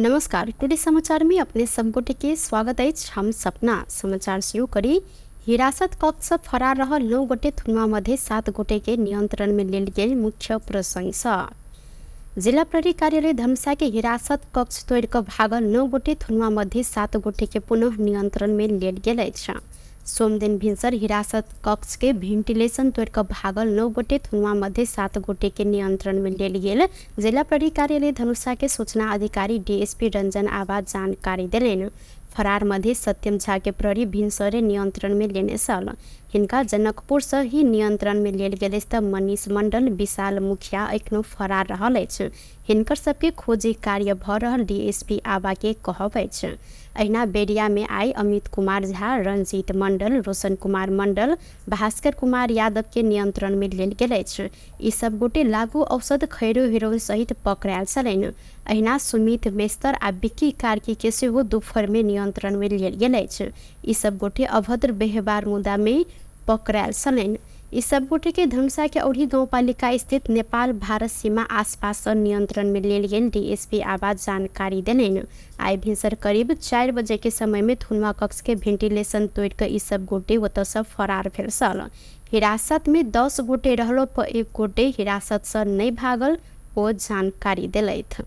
नमस्कार, टुडे समाचार में अपने सब गोटे के स्वागत अछि। हम सपना समाचार शुरू करी। हिरासत कक्ष से फरार रहल 9 गोटे थुनवा मध्ये 7 गोटे के नियंत्रण में लेल गेल मुख्य प्रसंग। जिला प्रहरी कार्यालय धनुषा के हिरासत कक्ष तोड़ कऽ भागल 9 गोटे थुनवा मध्ये 7 गोटे के पुनः नियंत्रण में लेल गेल अछि। सोमदिन भिनसर हिरासत कक्ष के भेंटिलेशन तोड़ कऽ भागल 9 गोटे थुनवा मध्ये 7 गोटे के नियंत्रण में लेल गेल जिला प्रहरी कार्यालय धनुषा के सूचना अधिकारी डीएसपी रंजन आबा जानकारी देलनि। फरार मध्ये सत्यम झा के प्रहरी भिनसरे नियंत्रण में लेने छल। हिनका जनकपुर से ही नियंत्रण में लेल गेल अछि त मनीष मंडल, विशाल मुखिया एखनो फरार रहल अछि। हिनकर सबके खोजी कार्य भ रहल डीएसपी आबा के कहब अछि। अहिना बेरिया में आई अमित कुमार झा, रंजीत मंडल, रोशन कुमार मंडल, भास्कर कुमार यादव के नियंत्रण में लेल गेल अछि। ई सब गोटे लागू औषध खैरो हेरोइन सहित पकड़ायल छलनि। अहिना सुमित मेस्तर आ विक्की कार्की के सेहो दुपहर में नियंत्रण में लेल गेल अछि। ई सब गोटे अभद्र व्यवहार मुद्दा में पकड़ायल छलनि। ई सब गोटे के धनुषा के औढ़ी गाउँपालिका स्थित नेपाल भारत सीमा आसपास से नियंत्रण में लेल गेल डीएसपी आवाज जानकारी देलनि। आइ भिनसर करीब 4 बजे के समय में थुनवा कक्ष के भेंटिलेशन तोड़ के ई सब गोटे ओतऽ से फरार भेल छल। हिरासत में 10 गोटे रहलो पर 1 गोटे हिरासत से नहीं भागल ओ जानकारी देलथि।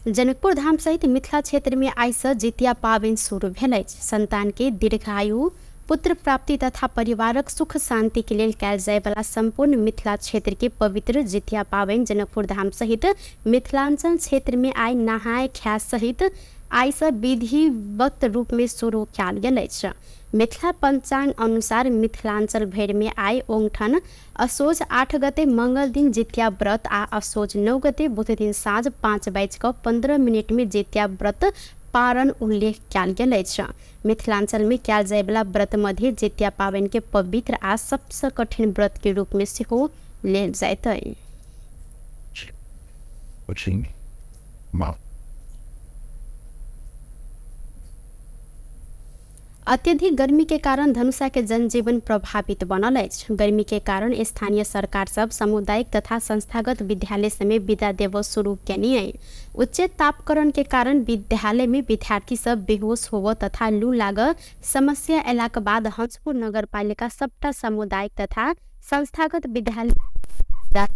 जनकपुर धाम सहित मिथिला क्षेत्र में आइ से जितिया पाबनि शुरू भेल अछि। संतान के दीर्घायु, पुत्र प्राप्ति तथा परिवारक सुख शांति के लेल कयल जायवला संपूर्ण मिथिला क्षेत्र के पवित्र जितिया पाबनि जनकपुर धाम सहित मिथिलांचल क्षेत्र में आइ नहाय खाय सहित आइ से विधिवत रूप में शुरू कयल गेल अछि। मिथिला पंचांग अनुसार मिथिलांचल भरि में आइ ओंगठन असोज 8 गते मंगल दिन जितिया व्रत आ असोज 9 गते बुध दिन साँझ 5:15 में जितिया व्रत पारण उल्लेख कयल गेल अछि। मिथिलांचल में कयल जायवला व्रत मध्ये जितिया पाबनि के पवित्र आ सबसँ कठिन व्रत के रूप में सेहो लेल जाइत अछि। अत्यधिक गर्मी के कारण धनुषा के जनजीवन प्रभावित बनल अछि। गर्मी के कारण स्थानीय सरकार सब सामुदायिक तथा संस्थागत विद्यालय समेत विदा देव शुरू केने अछि। उच्च तापकरण के कारण विद्यालय में विद्यार्थी सब बेहोश होव तथा लू लाग समस्या अयलाक बाद हंसपुर नगरपालिका सबटा सामुदायिक तथा संस्थागत विद्यालय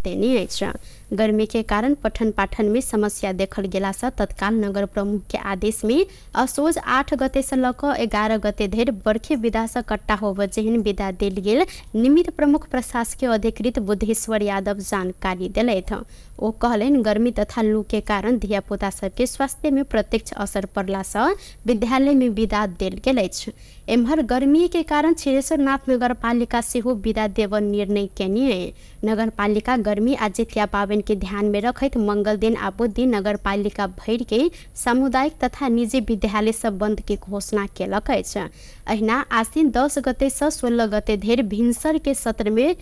देने अछि। गर्मी के कारण पठन पाठन में समस्या देखल गेला से तत्काल नगर प्रमुख के आदेश में असोज 8 गते से लऽ कऽ 11 गते धरि बरखे विदा से कट्टा होब जेहन विदा देल गेल निमित्त प्रमुख प्रशासकीय अधिकृत बुद्धेश्वर यादव जानकारी देलथि। ओ कहलनि गर्मी तथा लू के कारण धियापुता सबके स्वास्थ्य में प्रत्यक्ष असर पड़ला से विद्यालय में विदा देल गेल अछि। एम्हर गर्मी के कारण क्षीरेश्वरनाथ नगरपालिका सेहो विदा देब निर्णय केने। नगरपालिका गर्मी आ जितिया पाबनि के ध्यान में रखैत मंगल दिन आ बुध दिन नगरपालिका भरि के सामुदायिक तथा निजी विद्यालय सब बंद के घोषणा केलक अछि। अहिना आश्विन 10 गते से 16 गते धरि भिनसर के सत्र में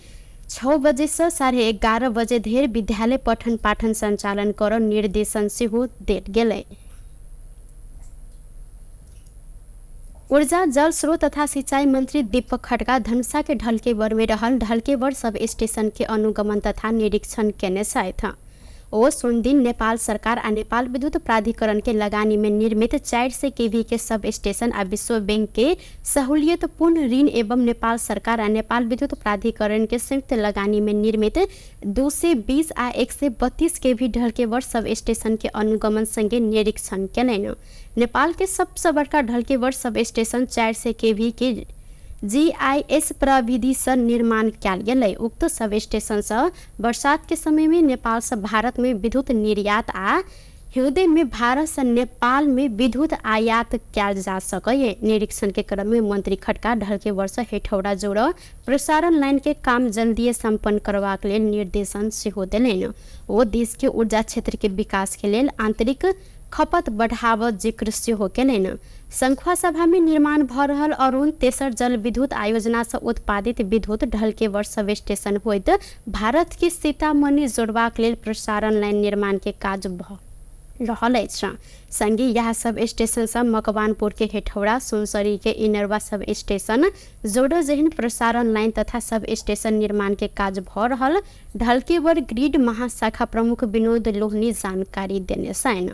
6 बजे से 11:30 बजे धरि विद्यालय पठन पाठन संचालन कर निर्देशन सेहो देल गेलै। ऊर्जा जल स्रोत तथा सिंचाई मंत्री दीपक खड्का धनुषा के ढलकेवर में रहल ढलकेवर सब स्टेशन के अनुगमन तथा निरीक्षण केने छथि। ओ सोमदिन नेपाल सरकार आ नेपाल विद्युत प्राधिकरण के लगानी में निर्मित 400 केवी के सब स्टेशन आ विश्व बैंक के सहूलियतपूर्ण ऋण एवं नेपाल सरकार आ नेपाल विद्युत प्राधिकरण के संयुक्त लगानी में निर्मित 220 आ 132 केवी ढलकेवर सब स्टेशन के अनुगमन संगे निरीक्षण केलनि। नेपाल के सबसे बड़का ढलकेवर सब स्टेशन 400 केवी के जीआईएस प्रविधि से निर्माण कयल गेलै। उक्त सब स्टेशन से बरसात के समय में नेपाल से भारत में विद्युत निर्यात आ हिउँदे में भारत से नेपाल में विद्युत आयात कयल जा सकैए। निरीक्षण के क्रम में मंत्री खड्का ढलकेवर से हेठौड़ा जोड़ प्रसारण लाइन के काम जल्दीए सम्पन्न करबाक लेल निर्देशन सेहो देलनि। ओ देश के ऊर्जा क्षेत्र के विकास के लेल आंतरिक खपत बढ़ाव जिक्र सेहो केलनि। संखुआ सभा में निर्माण भ रहल अरुण तेसर जल विद्युत आयोजना से उत्पादित विद्युत ढलकेवर सब स्टेशन होइत भारत के सीतामढ़ी जोड़बाक लेल प्रसारण लाइन निर्माण के काज भ रहल अछि। संगे यह सब स्टेशन सब मकवानपुर के हेठौड़ा, सुनसरी के इनरवा सब स्टेशन जोडो जेहन प्रसारण लाइन तथा सब स्टेशन निर्माण के काज भ रहल ढल्केबर ग्रिड महाशाखा प्रमुख विनोद लोहनी जानकारी देने छन्।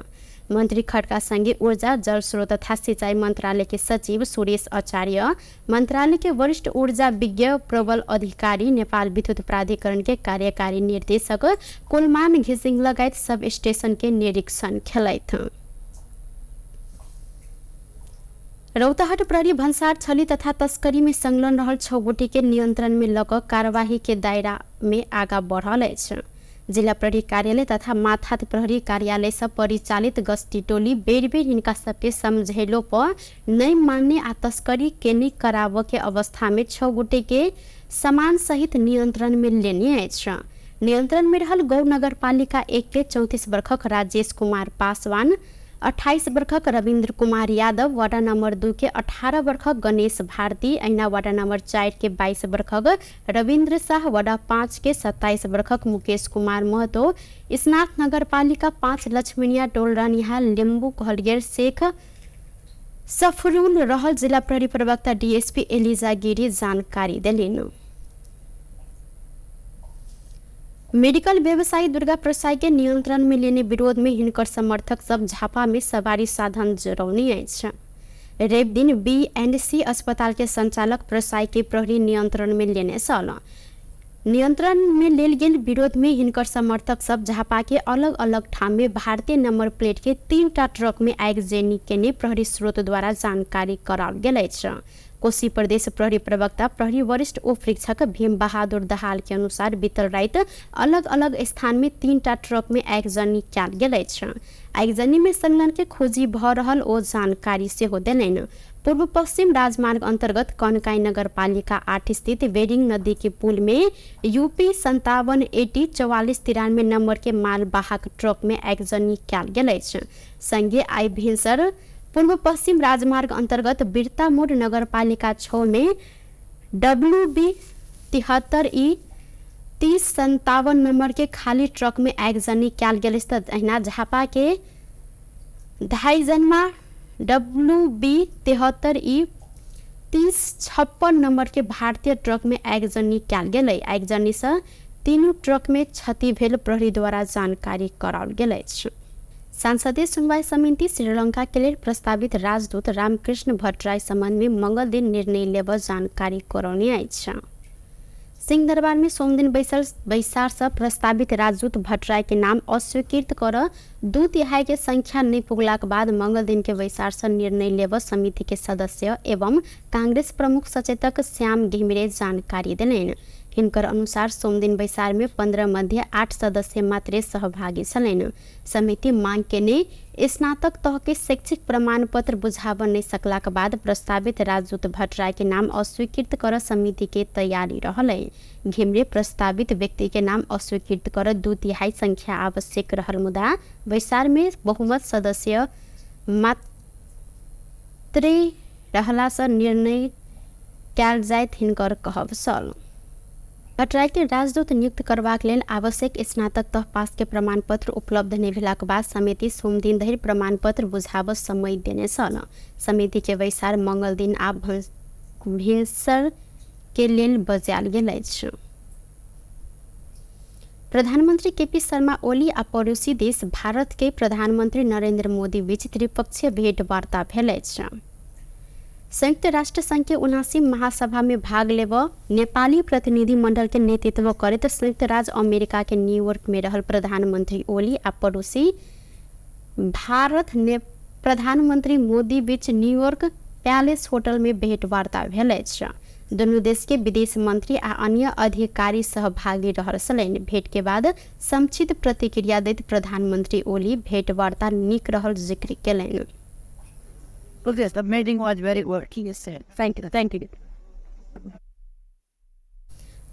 मन्त्री खड्का सँगे ऊर्जा, जलस्रोत तथा सिंचाई मन्त्रालय के सचिव सुरेश आचार्य, मन्त्रालय के वरिष्ठ ऊर्जा विज्ञ प्रबल अधिकारी, नेपाल विद्युत प्राधिकरण के कार्यकारी निर्देशक कुलमान घिसिङ लगायत सब स्टेशन के निरीक्षण खेलैथ। रौतहट प्रहरी भन्सार छली तथा तस्करी में संलग्न रहल 6 गोटे के नियंत्रण में लग कार्यवाही के दायरा में आगा बढ़ल अछि। जिला प्रहरी कार्यालय तथा माथात प्रहरी कार्यालय से परिचालित गश्ती टोली बेर बेर हिनका सबके समझेलो पर नहीं मानने आ तस्करी केने कराव के अवस्था में 6 गोटे के सामान सहित नियंत्रण में लेने अछि। नियंत्रण में रहल गौ नगरपालिका 1 के 34 वर्षक राजेश कुमार पासवान, 28 वर्षक रविन्द्र कुमार यादव, वार्ड नंबर 2 के 18 वर्षक गणेश भारती, अहिना वार्ड नंबर 4 के 22 वर्षक रविन्द्र शाह, वार्ड 5 के 27 वर्षक मुकेश कुमार महतो, स्नात नगरपालिका 5 लक्ष्मीनिया टोल रहनिहार लिम्बू कहलगेर शेख सफरुल रहल जिला प्रहरी प्रवक्ता डीएसपी एलिजा गिरी जानकारी देलिन। मेडिकल व्यवसायी दुर्गा प्रसाई के नियंत्रण में लेने विरोध में हिनकर समर्थक सब झापा में सवारी साधन जरौनी अछि। रवि दिन B&C अस्पताल के संचालक प्रसाई के प्रहरी नियंत्रण में लेने छल। नियंत्रण में लेल गेल विरोध में हिनकर समर्थक सब झापा के अलग अलग ठाम में भारतीय नंबर प्लेट के 3टा ट्रक में आगजनी केने प्रहरी स्रोत द्वारा जानकारी कराओल गेल अछि। कोशी प्रदेश प्रहरी प्रवक्ता प्रहरी वरिष्ठ उप परीक्षक भीम बहादुर दहाल के अनुसार बीतल राति अलग अलग स्थान में 3टा ट्रक में आगजनी कयल गेल अछि। आगजनी में संलग्न के खोजी भ रहल ओ जानकारी सेहो देलनि। पूर्व पश्चिम राजमार्ग अंतर्गत कनकाई नगरपालिका 8 स्थित बेरिंग नदी के पुल में यूपी 57 80 4493 नंबर के मालवाहक ट्रक में आगजनी कयल गेल अछि। संगे आइ भिनसर पूर्व पश्चिम राजमार्ग अंतर्गत बिरता मोड़ नगरपालिका 6 में WB 73 E 3057 number के खाली ट्रक में आगजनी कयल गेल अछि। अहिना झापा के धाइजनमा WB 73 E 3056 number के भारतीय ट्रक में आगजनी कयल गेल। आगजनी से तीनू ट्रक में क्षति भेल प्रहरी द्वारा जानकारी कराओल गेल अछि। संसदीय सुनवाई समिति श्रीलंका के लेल प्रस्तावित राजदूत रामकृष्ण भट्टराई संबंध में मंगल दिन निर्णय लेब जानकारी करौने अछि। सिंहदरबार में सोमदिन बैसार से प्रस्तावित राजदूत भट्टराई के नाम अस्वीकृत कर 2/3 के संख्या नहीं पुगलाक बाद मंगल दिन के बैसार से निर्णय लेब समिति के सदस्य एवं कांग्रेस प्रमुख सचेतक श्याम घिमिरे जानकारी देलनि। हिनकर अनुसार सोमदिन बैसार में 15 मध्ये 8 सदस्य मात्रे सहभागी छलनि। समिति मांग केने स्नातक तह के शैक्षिक प्रमाणपत्र बुझाब नहीं सकलाक बाद प्रस्तावित राजदूत भट्टराई के नाम अस्वीकृत कर समिति के तैयारी रहल। घिमिरे प्रस्तावित व्यक्ति के नाम अस्वीकृत कर 2/3 संख्या आवश्यक रहल मुदा बैसार में बहुमत सदस्य मात्रे रहला से निर्णय कयल जाइत हिनकर कहब छल। भट्टराई के राजदूत नियुक्त करबाक लेल आवश्यक स्नातक तह पास के प्रमाणपत्र उपलब्ध नहि भेलाक बाद समिति सोमदिन धरि प्रमाणपत्र बुझाब समय देने छल। समिति के बैसार मंगल दिन आ भिनसर के लेल बजायल गेल अछि। प्रधानमन्त्री केपी शर्मा ओली आ पड़ोसी देश भारत के प्रधानमन्त्री नरेन्द्र मोदी बीच त्रिपक्षीय भेटवार्ता भेल अछि। संयुक्त राष्ट्र संघ के 79 महासभा में भाग लेब नेपाली प्रतिनिधि मंडल के नेतृत्व करैत संयुक्त राज्य अमेरिका के न्यूयॉर्क में रहल प्रधानमन्त्री ओली आ पड़ोसी भारत प्रधानमन्त्री मोदी बीच न्यूयॉर्क पैलेस होटल में भेटवार्ता भेल अछि। दुनू देश के विदेश मंत्री आ अन्य अधिकारी सहभागी रहल छलनि। भेंट के बाद संक्षिप्त प्रतिक्रिया दैत प्रधानमन्त्री ओली भेटवार्ता नीक रहल जिक्र केलनि। Okay, the meeting was very good. Thank you, thank you.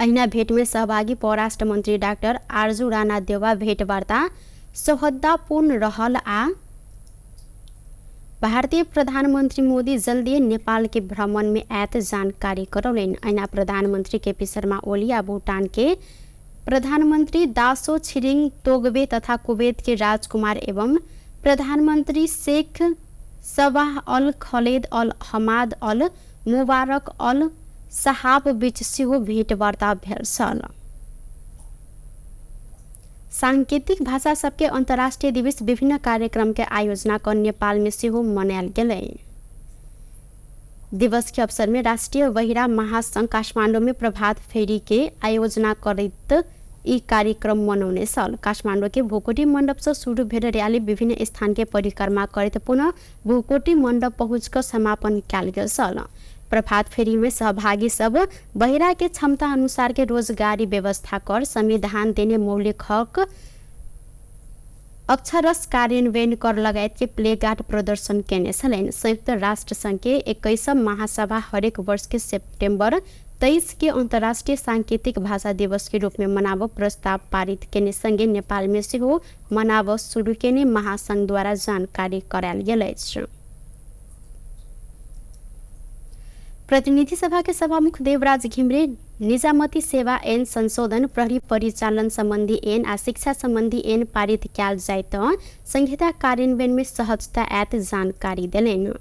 अहिना भेट में सहभागी परराष्ट्र मंत्री डाक्टर आरजू राणा देवा भेटवार्ता सौहार्दपूर्ण रहल आ भारतीय प्रधानमन्त्री मोदी जल्दी नेपाल के भ्रमण में आयत जानकारी करौलनि। अहिना प्रधानमन्त्री केपी शर्मा ओली आ भूटान के प्रधानमन्त्री दासो छिरिङ तोगबे तथा कुवैत के राजकुमार एवं प्रधानमन्त्री Sheikh Sabah Al Khaled Al Hamad Al Mubarak Al Sahab बीच सेहो भेटवार्ता भेल छल। सांकेतिक भाषा सबके अंतर्राष्ट्रीय दिवस विभिन्न कार्यक्रम के आयोजना कर नेपाल में सेहो मनायल गेलै। दिवस के अवसर में राष्ट्रीय बहिरा महासंघ काठमाडौँ में प्रभात फेरी के आयोजना करैत ई कार्यक्रम मनौने छल। काठमाडौँ के भोकोटी मण्डप से शुरू भेल रैली विभिन्न स्थान के परिक्रमा करैत पुनः भोकोटी मण्डप पहुँच कर समापन कयल गेल छल। प्रभात फेरी में सहभागी सब बहिरा के क्षमता अनुसार के रोजगारी व्यवस्था कर संविधान देने मौलिक हक अक्षरस कार्यान्वयन कर लगायत के प्लेगार्ड प्रदर्शन केने छलनि। संयुक्त राष्ट्र संघ के 21 महासभा हरेक वर्ष के सेप्टेम्बर 23 के अंतर्राष्ट्रीय सांकेतिक भाषा दिवस के रूप में मनाब प्रस्ताव पारित केने संगे नेपाल में सेहो मनाब शुरू केने महासंघ द्वारा जानकारी करायल गेल अछि। प्रतिनिधि सभा के सभामुख देवराज घिमिरे निजामती सेवा ऐन संशोधन, प्रहरी परिचालन सम्बन्धी ऐन आ शिक्षा सम्बन्धी ऐन पारित कयल जाय त संहिता कार्यान्वयन में सहजता आयत जानकारी देलनि।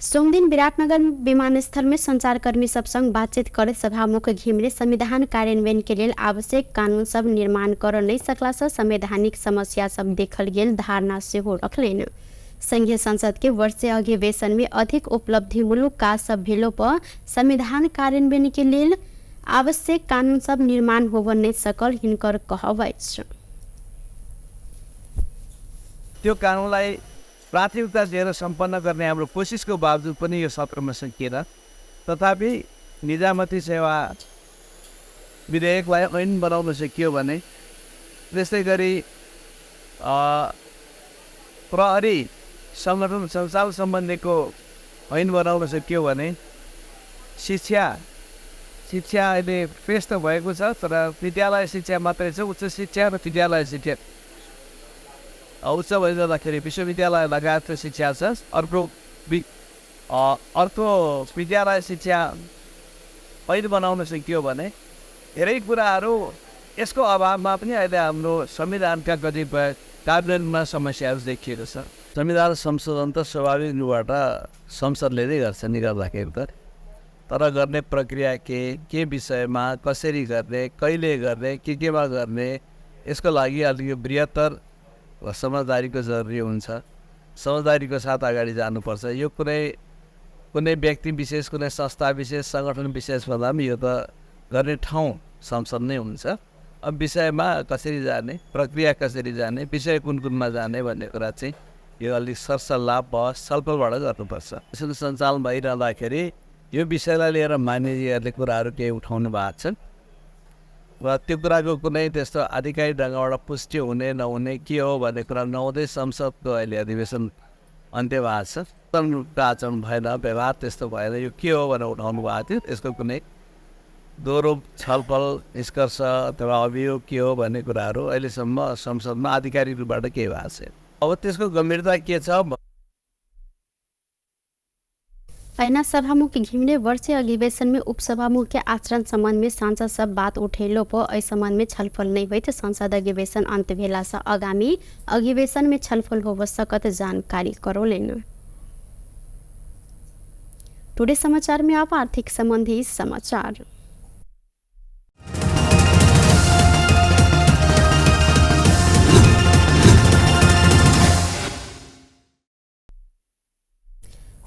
सोमदिन विराटनगर विमानस्थल में संचारकर्मी सब संग बातचीत करैत सभामुख घिमिरे संविधान कार्यान्वयन के लेल आवश्यक कानून सब निर्माण कर नहीं सकला से संवैधानिक समस्या सब देखल गेल धारणा सेहो रखलनि। संघीय संसद के वर्षीय अधिवेशन में अधिक उपलब्धिमूलक काज सब भेलो पर संविधान कार्यान्वयन के लेल आवश्यक कानून सब निर्माण होब नहीं सकल हिनकर कहब अछि। त्यो कानूनलाई प्राथमिकता दिएर सम्पन्न गर्ने हाम्रो कोसिसको बावजुद पनि यो सत्रमा सकिएन। तथापि निजामती सेवा विधेयकलाई ऐन बनाउन सकियो भने, त्यस्तै गरी प्रहरी सङ्गठन सञ्चालन सम्बन्धीको ऐन बनाउन सकियो भने, शिक्षा शिक्षा अहिले पेस त भएको छ तर विद्यालय शिक्षा मात्रै छ, उच्च शिक्षा र विद्यालय शिक्षा उच्च भइजाँदाखेरि विश्वविद्यालय लगायतको शिक्षा छ, अर्को अर्को विद्यालय शिक्षा ऐन बनाउन सकियो भने धेरै कुराहरू यसको अभावमा पनि अहिले हाम्रो संविधानका कतिपय कार्यान्वयनमा समस्याहरू देखिएको छ। संविधान संशोधन त स्वाभाविक रूपबाट संसदले नै गर्छ नि गर्दाखेरि त, तर गर्ने प्रक्रिया के विषयमा कसरी गर्ने, कहिले गर्ने, के केमा गर्ने, यसको लागि अलिक बृहत्तर समझदारीको जरुरी हुन्छ। समझदारीको साथ अगाडि जानुपर्छ। यो कुनै कुनै व्यक्ति विशेष, कुनै संस्था विशेष, सङ्गठन विशेष भन्दा पनि यो त गर्ने ठाउँ संसद नै हुन्छ। अब विषयमा कसरी जाने, प्रक्रिया कसरी जाने, विषय कुन कुनमा जाने भन्ने कुरा चाहिँ यो अलिक सरसल्लाह बहस छलफलबाट गर्नुपर्छ। यसरी सञ्चालन भइरहँदाखेरि यो विषयलाई लिएर मान्यजीहरूले कुराहरू केही उठाउनु भएको छ र त्यो कुराको कुनै त्यस्तो आधिकारिक ढङ्गबाट पुष्टि हुने नहुने के हो भन्ने कुरा नहुँदै संसदको अहिले अधिवेशन अन्त्य भएको छ। आचरण भएन, व्यवहार त्यस्तो भएन, यो के हो भनेर उठाउनु भएको थियो। त्यसको कुनै दोहोरो छलफल, निष्कर्ष अथवा अभियोग के हो भन्ने कुराहरू अहिलेसम्म संसदमा आधिकारिक रूपबाट केही भएको छैन। अब त्यसको गम्भीरता के छ? ऐना सभामुख घिमिरे वर्षीय अधिवेशन में उपसभामुख के आचरण संबंध में सांसद सब बात उठेलो पर एहि संबंध में छलफल नहीं होइत संसद अधिवेशन अंत भेला से आगामी अधिवेशन में छलफल होब सकत जानकारी करौलनि। टुडे समाचार में आप आर्थिक संबंधी समाचार।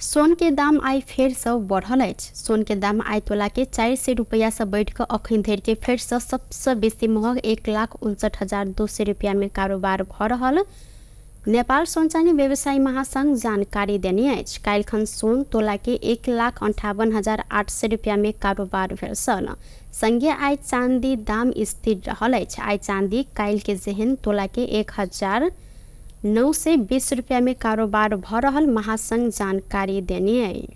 सोन के दाम आइ फेर से बढ़ल अछि। सोन के दाम आइ तोला के 400 रुपया से बढ़ि कऽ अखन धरि के फेर से सबसे बेसी महग 1,59,200 रुपया में कारोबार भऽ रहल नेपाल सोन चानी व्यवसायी महासंघ जानकारी देने अछि। काल्हिखन सोन तोला के 1,58,800 रुपया में कारोबार भेल छल। संगे आइ चांदी दाम स्थिर रहल अछि। आइ चांदी काल्हि के जेहन तोला के 1,920 रुपया में कारोबार भ रहल महासंघ जानकारी देने अछि।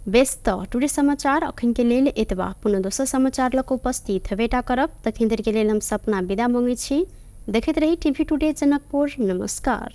बेस त टुडे समाचार अखन के लेल एतबा। पुनः दोसर समाचार लग उपस्थित हेबेटा करब। तखन धरि के लेल हम सपना विदा मांगै छी। देखैत रही टीवी टुडे जनकपुर। नमस्कार।